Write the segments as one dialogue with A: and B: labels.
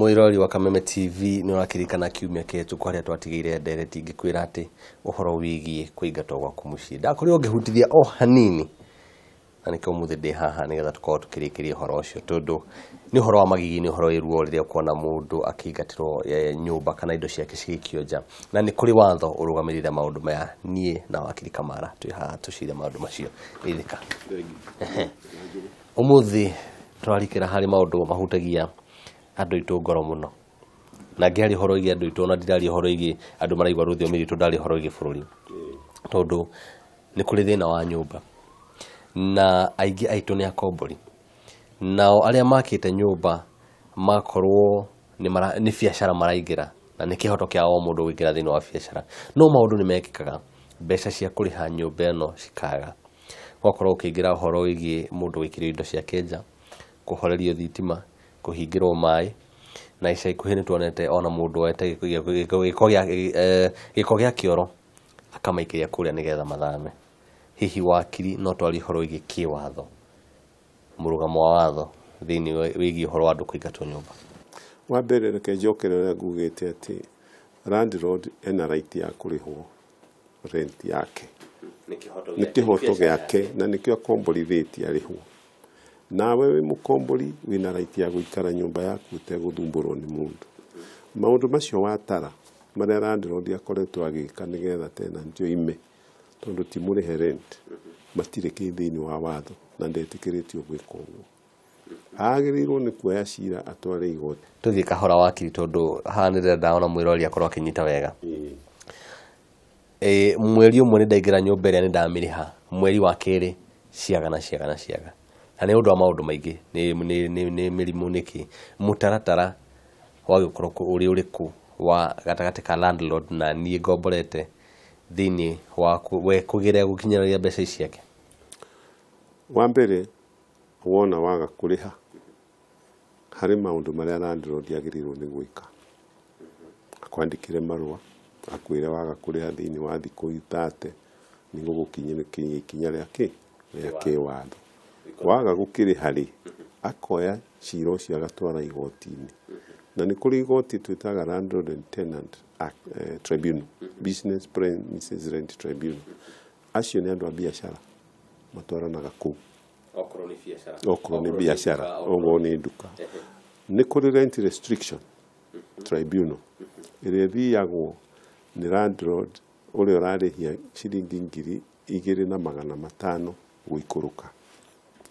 A: Mwĩrori wa Kameme TV, nĩ ũrakĩririkana kiumia kĩhetũku harĩa twatigĩire ndereti ngĩkwĩra atĩ ũhoro wĩgiĩ kũingatwo gwaku mũciĩ ndakorirwo ngĩhutithia o hanini, na nĩkĩo ũmũthĩ ndĩ haha nĩgetha tũkorwo tũkĩrĩkĩria ũhoro ũcio, tondũ nĩ ũhoro wa magigi, nĩ ũhoro wĩ ruo rĩrĩa ũkuona mũndũ akĩingatĩrwo nyũmba kana indo ciake cigĩikio nja, na nĩ kũrĩ watho ũrũgamĩrĩire maũndũ maya. Niĩ na wakiri Kamara twĩ haha tũcire maũndũ macio. Geithĩka. Ũmũthĩ tũrarikĩra harĩ maũndũ mahutagia andũ aitũ ngoro mũno, na ngĩaria ũhoro wĩgiĩ andũ aitũ, ona ndiraria ũhoro wĩgiĩ andũ maraigua rũthiomi rwitũ, ndaria ũhoro wĩgiĩ bũrũri, tondũ nĩ kũrĩ thĩna wa nyũmba na aingĩ aitũ nĩ akombori, nao arĩa makĩte nyũmba makorwo nĩ biacara maraingĩra, na nĩ kĩhoto kĩa o mũndũ kũingĩra thĩinĩ wa biacara, no maũndũ nĩ mekĩkaga, mbeca cia kũrĩha nyũmba ĩno cikaga, ũgakorwo ũkĩingĩra ũhoro wĩgiĩ mũndũ gũikĩrio indo ciake nja, kũhorerio thitima, kũhingĩrwo maĩ, na ica ikuhĩ nĩ tuonete ona mũndũ oete gĩko gĩa kĩoro akamaikĩria kũrĩa nĩgetha mathame. Hihi wakiri no twarie ũhoro wĩgiĩ kĩwatho, mũrũgamo wa watho thĩinĩ wĩgiĩ ũhoro wa andũ kũingatwo nyũmba?
B: Wa mbere reke njokere ũrĩa ngugĩte atĩ landlord ena right ya kũrĩhwo rent yake, nĩ kĩhoto gĩake, na nĩkĩo akomborithĩtie arĩhwo. Nawe wĩ mũkombori wĩna right ya gũikara nyũmba yaku ũtegũthumbũrwo nĩ mũndũ. Maũndũ macio watara marĩa landlord akoretwo agĩka nĩgetha tenant oime tondũ ti mũrĩhe rent, matirĩ kĩ thĩinĩ wa watho na ndetĩkĩrĩtio gwĩka ũguo. Agĩrĩirwo nĩ kuoya cira atware igoti.
A: Tũthiĩ kahora wakiri, tondũ haha nĩ ndĩrenda ona mwĩrori akorwo akĩnyita wega. Mweri ũmwe nĩ ndaingĩra nyũmba ĩrĩa nĩ ndamĩrĩha, mweri wa kerĩ ciaga na ciaga na ciaga, na nĩ ũndũ wa maũndũ maingĩ, nĩ mĩrimũ, nĩkĩ mũtaratara wagĩkorwo ũrĩ ũrĩkũ wa gatagatĩ ka landlord na niĩ ngomborete thĩinĩ wa we kũgeria gũkinyĩria mbeca ici ciake?
B: Wa mbere wona waga kũrĩha, harĩ maũndũ marĩa landlord agĩrĩirwo nĩ gwĩka. Akwandĩkĩre marũa akwĩre waga kũrĩha thĩinĩ wa thikũ 30 nĩ gũgũkinyia ikinya rĩa kĩ rĩa kĩwatho. Waga gũkĩrĩha rĩ, akoya cira ũcio agatwara igoti-inĩ, na nĩ kũrĩ igoti twĩtaga Landlord and Tenant Act, Tribunal, Business Premises Rent Tribunal. Acio nĩ andũ a biacara matwaranaga kũu,
A: okorwo nĩ biacara,
B: okorwo nĩ biacara, okorwo nĩ nduka. Nĩ kũrĩ Rent Restriction Tribunal ĩrĩa ĩthiagwo nĩ landlord ũrĩa ũrarĩhia ciringi 2,500 gũikũrũka,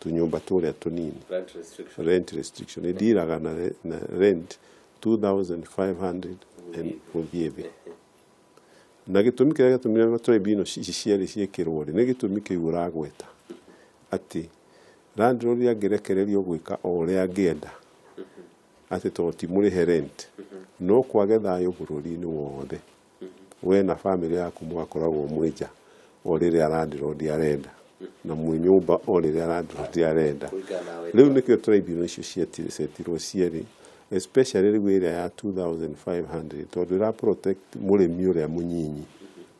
B: tũnyũmba tũrĩa tũnini.
A: Rent restriction.
B: Rent restriction ĩndiraga na rent 2500 gũthiĩ thĩ. Na gĩtũmi kĩrĩa gĩatũmire tribunal ici cierĩ ciĩkĩrwo rĩ, nĩ gĩtũmi kĩu ũragweta atĩ landlord angĩrekererio gwĩka o ũrĩa angĩenda atĩ tondũ ti mũrĩhe rent, no kwage thayũ bũrũri-inĩ wothe, we na bamĩrĩ yaku mũgakoragwo mwĩ nja o rĩrĩa landlord arenda, na mwĩ nyũmba o rĩrĩa landlord arenda. Rĩu nĩkĩo tribunal icio cietirwo cierĩ, especially rĩu ĩrĩa ya 2500, tondũ ĩra protect mũrĩmi ũrĩa mũnyinyi.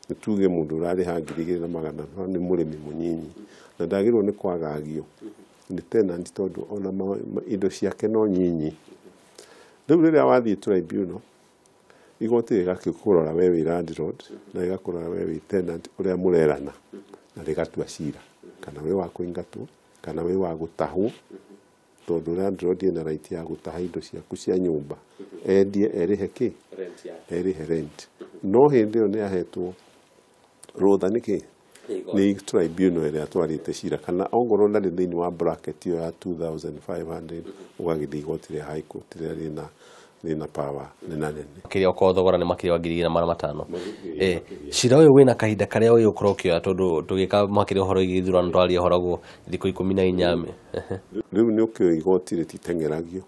B: Nĩ tuge mũndũ ũrarĩha 2,500 nĩ mũrĩmi mũnyinyi, na ndagĩrĩirwo nĩ kwagagio nĩ tenant tondũ ona indo ciake no nyinyi. Rĩu rĩrĩa wathiĩ tribunal, igoti rĩgakĩkũrora we wĩ landlord na rĩgakũrora we wĩ tenant ũrĩa mũrerana, na rĩgatua cira kana wĩ wa kũingatwo kana wĩ wa gũtahwo, tondũ landlord ena right ya gũtaha indo ciaku cia nyũmba endie erĩhe kĩ, erĩhe rent. No hĩndĩ ĩyo nĩ ahetwo rũtha nĩkĩ nĩ tribunal ĩrĩa atwarĩte cira, kana ongorwo ndarĩ thĩinĩ wa bracket ĩyo ya 2500, ũgagĩthiĩ igoti rĩa High Court rĩrĩa rĩna power nene nene.
A: Makĩria okorwo thogora nĩ makĩria wa 2,500. Cira ũyũ wĩna kahinda karĩa ũgĩkorwo ũkĩoya, tondũ tũgĩka makĩria ũhoro wĩgiĩ ithurano twaria ũhoro thikũ 14.
B: Rĩu nĩ ũkĩũĩ igoti rĩtiteng'eragio,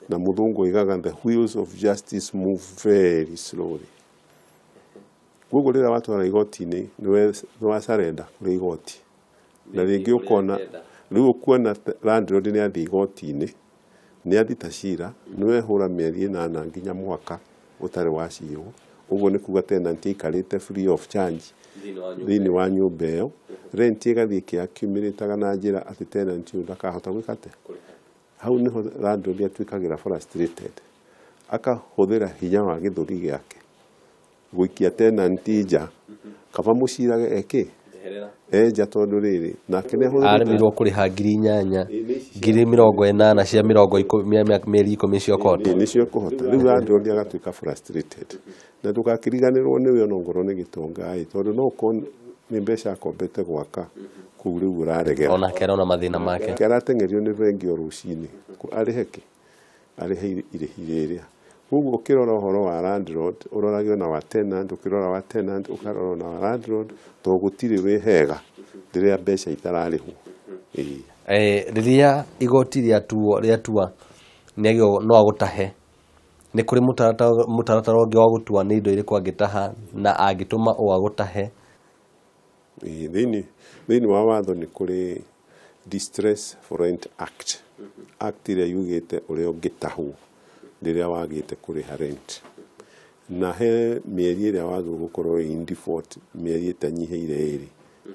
B: na mũthũngũ oigaga the wheels of justice move very slowly. Koguo rĩrĩa watwara igoti-inĩ nĩ wacarenda kũrĩ igoti, na rĩngĩ ũkona rĩu ũkuona landlord nĩ athiĩ igoti-inĩ, nĩ athita cira, nĩ wehũra mĩeri 8 nginya mwaka ũtarĩ wacirwo. Ũguo nĩ kuga tenant aikarĩte free of charge thĩinĩ wa nyũmba ĩyo, rent ĩgathiĩ ĩkĩ-accumulate na njĩra atĩ tenant ũyũ ndakahota gwĩka atĩa. Hau nĩho landlord atuĩkagĩra frustrated. Akahũthĩra hinya wa gĩthũri gĩake gũikia tenant nja, kaba mũcirage eke enja tondũ rĩrĩ nake nĩ
A: aremirwo kũrĩha 8,000 80,000 cia mĩrongo mĩeri 10 cio kũhota.
B: Nĩcio kũhota. Rĩu landlord agatuĩka frustrated, na ndũgakĩriganĩrwo nĩwe onongorwo nĩ gĩtonga ĩ, tondũ no ũkorwo nĩ mbeca akombete gwaka kũu rĩu ũraregera.
A: Onake arona mathĩna make.
B: Arateng'erio nĩ bengi o rũcinĩ arĩhe kĩ, arĩhe irĩhi rĩrĩa. Koguo ũkĩrora ũhoro wa landlord ũrorage ona wa tenant, ũkĩrora wa tenant ũkarora ona wa landlord, tondũ gũtirĩ wĩ hega rĩrĩa mbeca itararĩhwo.
A: Rĩrĩa igoti rĩatua nĩagĩrĩirwo no agũtahe, nĩ kũrĩ mũtaratara ũngĩ wa gũtua nĩ indo irĩkũ angĩtaha na angĩtũma ũ agũtahe?
B: Thĩinĩ wa watho nĩ kũrĩ Distress for Rent Act, act ĩrĩa yugĩte ũrĩa ũngĩtahwo rĩrĩa wagĩte kũrĩha rent, na he mĩeri ĩrĩa wagĩrĩirwo gũkorwo in default, mĩeri ĩtanyihĩire ĩrĩ,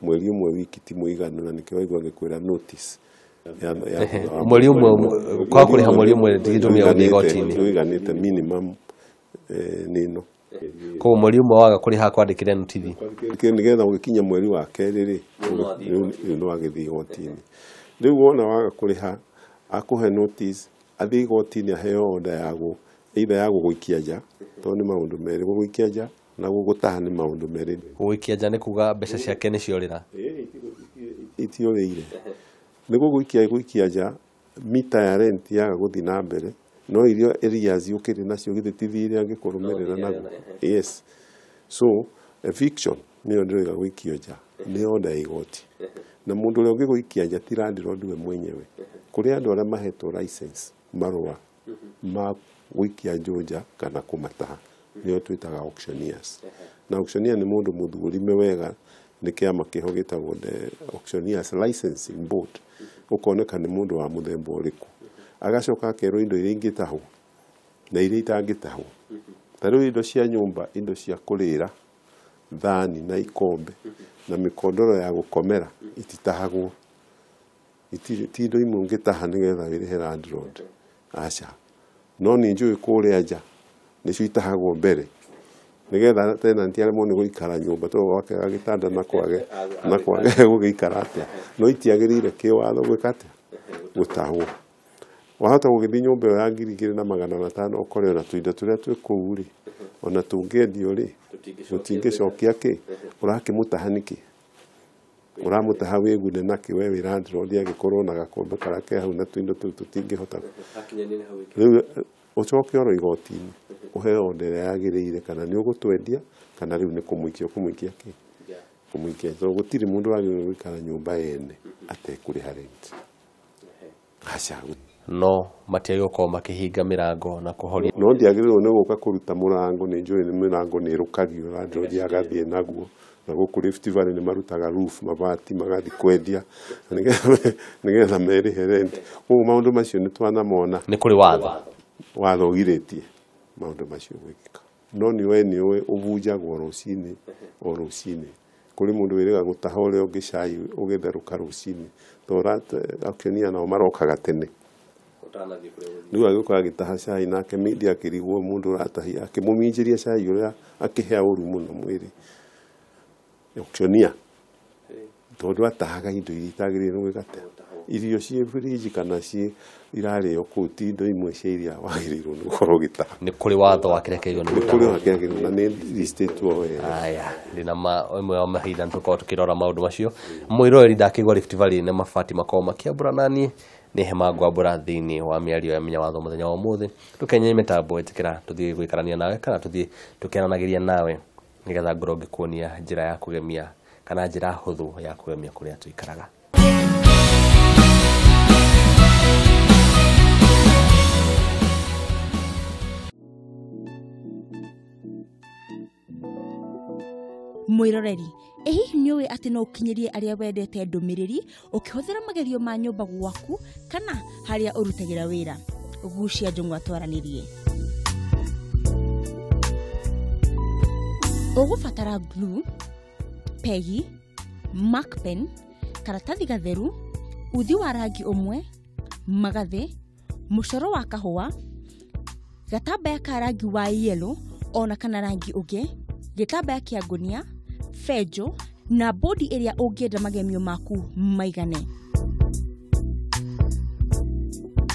B: mweri ũmwe wiki ti mũiganu, na nĩkĩo waigua ngĩkwĩra notice ya
A: mweri ũmwe kwa kũrĩha mweri ũmwe ti gĩtũmi gĩa gũthiĩ igoti-inĩ.
B: Ũiganĩte minimum nĩ ĩno.
A: Koguo mweri ũmwe waga kũrĩha kwandĩkĩre notithi,
B: nĩgetha ũgĩkinya mweri wa kerĩ rĩ, rĩu nĩ wagĩthiĩ igoti-inĩ. Rĩu wona waga kũrĩha akũhe notice, athiĩ igoti-inĩ aheo order ya either ya gũgũikia nja, tondũ nĩ maũndũ merĩ, gũgũikia nja na gũgũtaha nĩ maũndũ merĩ.
A: Gũgũikia nja nĩ kuga mbeca ciake nĩ ciorĩra?
B: Itiorĩire. Nĩ gũgũikia gũikia nja, mita ya rent yaga gũthiĩ na mbere, no iria arrears ũkĩrĩ nacio githĩ ti thirĩ angĩkũrũmĩrĩra naguo. Yes. So eviction nĩyo ndĩroiga gũikio nja, nĩ order ya igoti. Na mũndũ ũrĩa ũngĩgũikia nja ti landlord we mwenyewe. Kũrĩ andũ arĩa mahetwo license marũa ma gũikia andũ nja kana kũmataha, nĩo twĩtaga auctioneers. Na auctioneer nĩ mũndũ mũthũrime wega nĩ kĩama kĩho gĩtagwo the Auctioneers Licensing Board, ũkoneka nĩ mũndũ wa mũthemba ũrĩkũ. Agacoka akerwo indo iria ingĩtahwo na iria itangĩtahwo. Ta rĩu indo cia nyũmba, indo cia kũrĩra, thani na ikombe na mĩkondoro ya gũkomera ititahagwo. Ti indo imwe ũngĩtaha nĩgetha wĩrĩhe landlord, aca. No nĩ njũĩ kũrĩa nja nĩcio itahagwo mbere nĩgetha tenant aremwo nĩ gũikara nyũmba tondũ gwake gagĩtanda na kwage na kwage gũgĩikara atĩa. No itiagĩrĩire kĩwatho gwĩka atĩa, gũtahwo. Wahota gũgĩthiĩ nyũmba ĩyo ya 2,500 ũkore ona tũindo tũrĩa twĩ kũu rĩ, ona tũngĩendio rĩ, tũtingĩcokia kĩ, ũrakĩmũtaha nĩkĩ? Ũramũtaha wĩgune nakĩ we wĩ landlord angĩkorwo na gakombe karĩa ke hau na tũindo tũu tũtingĩhota. Rĩu ũcoke oro igoti-inĩ ũheo order ĩrĩa yagĩrĩire, kana nĩ ũgũtwendia kana rĩu nĩ kũmũikia ũkũmũikia kĩ, kũmũikia. Tondũ gũtirĩ mũndũ wagĩrĩirwo gũikara nyũmba ene atekũrĩha rent. Aca.
A: No matiagĩrĩirwo gũkorwo makĩhinga mĩrango na kũhoria.
B: No ndiagĩrĩirwo nĩ gũka kũruta mũrango, nĩ njũĩ nĩ mĩrango nĩ ĩrũkagio, landlord agathiĩ naguo. Na gũkũ Rift Valley nĩ marutaga roof mabati magathiĩ kwendia nĩgetha merĩhe rent. Koguo maũndũ macio nĩ twanamona.
A: Nĩ kũrĩ watho.
B: Watho ũgirĩtie maũndũ macio gwĩkĩka. No nĩ we nĩ ũĩ ũbunjagwo rũcinĩ o rũcinĩ. Kũrĩ mũndũ wĩrĩga gũtaha ũrĩa ũngĩ cai ũgĩtherũka rũcinĩ, tondũ auctioneer nao marokaga tene. Rĩu agĩũka agĩtaha cai nake media akĩrigwo mũndũ ũratahia, akĩmũminjĩria cai ũrĩa akĩhĩa ũru mũno mwĩrĩ. Auctioneer tondũ atahaga indo iria itagĩrĩirwo gwĩka atĩa, irio ciĩ fridge kana ciĩ irarĩo kũu ti indo imwe cia iria wagĩrĩirwo nĩ gũkorwo ũgĩtaha.
A: Nĩ kũrĩ watho wa kĩrĩa kĩagĩrĩirwo nĩ
B: Nĩ kũrĩ
A: gũtahwo.
B: wa kĩrĩa kĩagĩrĩirwo na nĩ listĩtwo wega.
A: Aya, ndĩna ma ĩmwe ya mahinda nĩ tũkorwo tũkĩrora maũndũ macio. Mwĩroreri ndakĩigua Rift Valley nĩ mabati makorwo makĩambũra naniĩ nĩ hema ngwambũra thĩinĩ wa mĩario ya Menya Watho mũthenya wa ũmũthĩ. Tũkenye mĩtambo ĩtĩkĩra tũthiĩ gũikarania nawe kana tũthiĩ tũkĩaranagĩria nawe nĩgetha ngorwo ngĩkuonia njĩra ya kũgemia kana njĩra hũthũ ya kũgemia kũrĩa tũikaraga.
C: Mwĩroreri, ĩ hihi nĩ ũĩ atĩ no ũkinyĩrie arĩa wendete ndũmĩrĩri ũkĩhũthĩra magerio ma nyũmba gwaku kana harĩa ũrutagĩra wĩra? Gucia njũng'wa twaranĩrie. Ũgũbatara glue, pegi, mark pen, karatathi gatheru, uthi wa rangi ũmwe, magathĩ, mũcoro wa kahũa, Gatambaya ka rangi wa yellow ona kana rangi ũngĩ, gĩtambaya kĩa ngũnia, benjũ na bodi ĩrĩa ũngĩenda magemio maku maigane.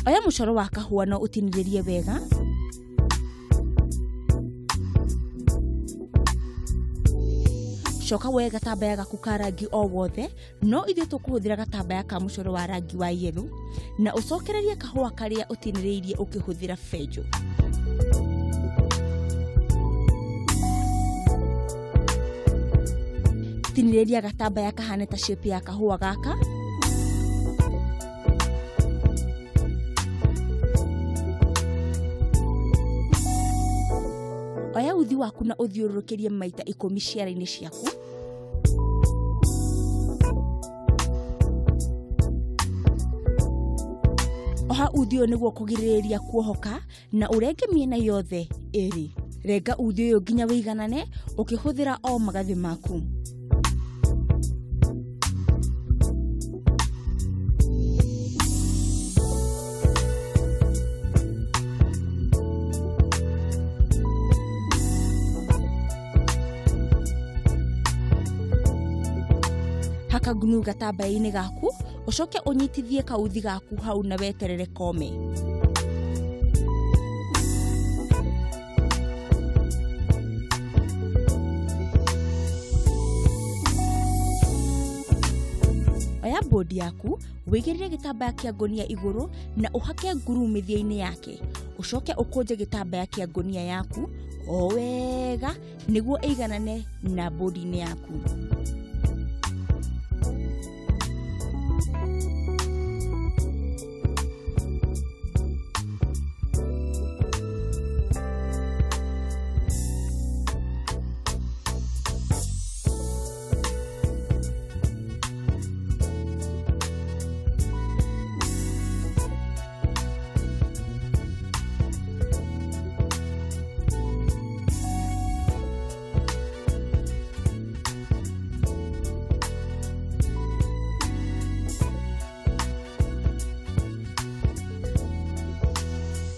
C: Oya mũcoro wa kahũa na ũtinĩrĩrie wega. Coka woe gatambaya gaku ka rangi o wothe, no ithuĩ tũkũhũthĩra gatambaya ka mũcoro wa rangi wa yellow na ũcokererie kahũa karĩa ũtinĩrĩirie ũkĩhũthĩra benjũ. Tinĩrĩria gatambaya kahane ta shape ya kahũa gaka. Oya uthi waku na ũthiũrũrũkĩrie maita 10 ciara-inĩ ciaku. Oha uthi ũyũ nĩguo kũgirĩrĩria kuohoka na ũrenge mĩena yothe ĩrĩ. Renga uthi ũyũ nginya wĩiganane ũkĩhũthĩra o magathĩ maku. Haka ngunu gatambaya-inĩ gaku, ũcoke ũnyitithie kauthi gaku hau na weterere kome. Oya bodi yaku, wĩigĩrĩre gĩtambaya kĩa ngũnia igũrũ na ũhake nguru mĩthia-inĩ yake. Ũcoke ũkũnje gĩtambaya kĩa ngũnia yaku o wega nĩguo ĩiganane na bodi-inĩ yaku.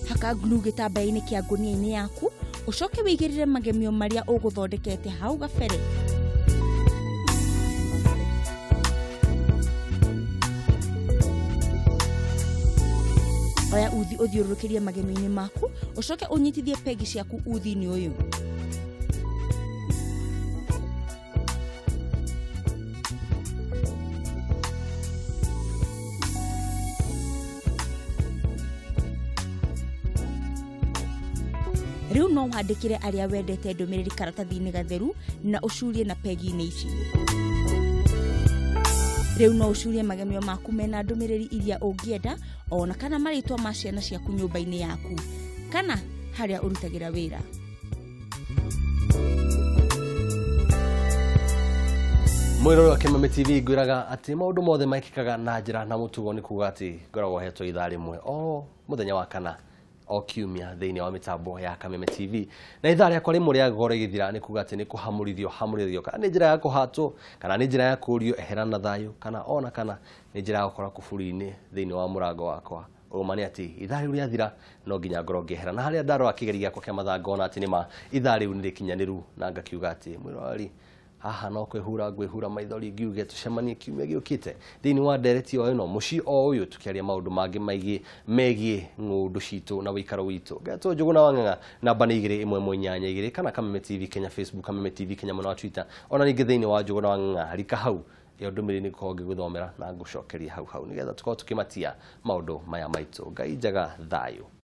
C: Haka glue gĩtambaya-inĩ kĩa ngũnia-inĩ yaku, ũcoke wĩigĩrĩre magemio marĩa ũgũthondekete hau gabere. Oya uthi ũthiũrũrũkĩrie magemio-inĩ maku, ũcoke ũnyitithie pegi ciaku uthi-inĩ ũyũ. Rĩu no wandĩkĩre arĩa wendete ndũmĩrĩri karatathi-inĩ gatheru na ũcurie na pegi-inĩ ici. Rĩu no ũcurie magemio maku mena ndũmĩrĩri iria ũngĩenda ona kana marĩtwa ma ciana ciaku nyũmba-inĩ yaku kana harĩa ũrutagĩra wĩra.
A: Mwĩrore wa Kĩmame TV ngwĩraga atĩ maũndũ mothe mekĩkaga na njĩra na mũtugo nĩ kuga atĩ ngoragwo hetwo ithaa rĩmwe o mũthenya wa kana o kiumia thĩinĩ wa mĩtambo ya Kameme TV na ithaa rĩakwa rĩmwe rĩa goro rĩgĩthira nĩ kuga atĩ nĩ kũhamũrithio hamũrithio kana nĩ njĩra ya kũhatwo kana nĩ njĩra ya kũrio ehera na thayũ kana ona kana nĩ njĩra ya gũkora kuburi-inĩ thĩinĩ wa mũrango wakwa. Ũma nĩ atĩ ithaa rĩu rĩathira no nginya ngorwo ngĩehera na harĩa ndarora kĩgeri gĩakwa kĩa mathaa ngona atĩ nĩ ma ithaa rĩu nĩ rĩkinyanĩru na ngakiuga atĩ mwĩroreri haha no kwĩhura ngwĩhura maithori ngiuge tũcemanie kiumia gĩũkĩte thĩinĩ wa ndereti o ĩno mũciĩ o ũyũ tũkĩaria maũndũ mangĩ maingĩ megiĩ ng'ũndũ citũ na ũikaro witũ. Ngetwo Njũgũna wa Ng'ang'a, namba nĩ 2 1 1 8 2 kana Kameme TV Kenya Facebook, Kameme TV Kenya mwena wa Twitter, ona ningĩ thĩinĩ wa Njũgũna wa Ng'ang'a rika hau ĩyo ndũmĩrĩri nĩ ngũkorwo ngĩgũthomera na ngũcokeria hau hau nĩgetha tũkorwo tũkĩmatia maũndũ maya maitũ. Ngai njega, thayũ.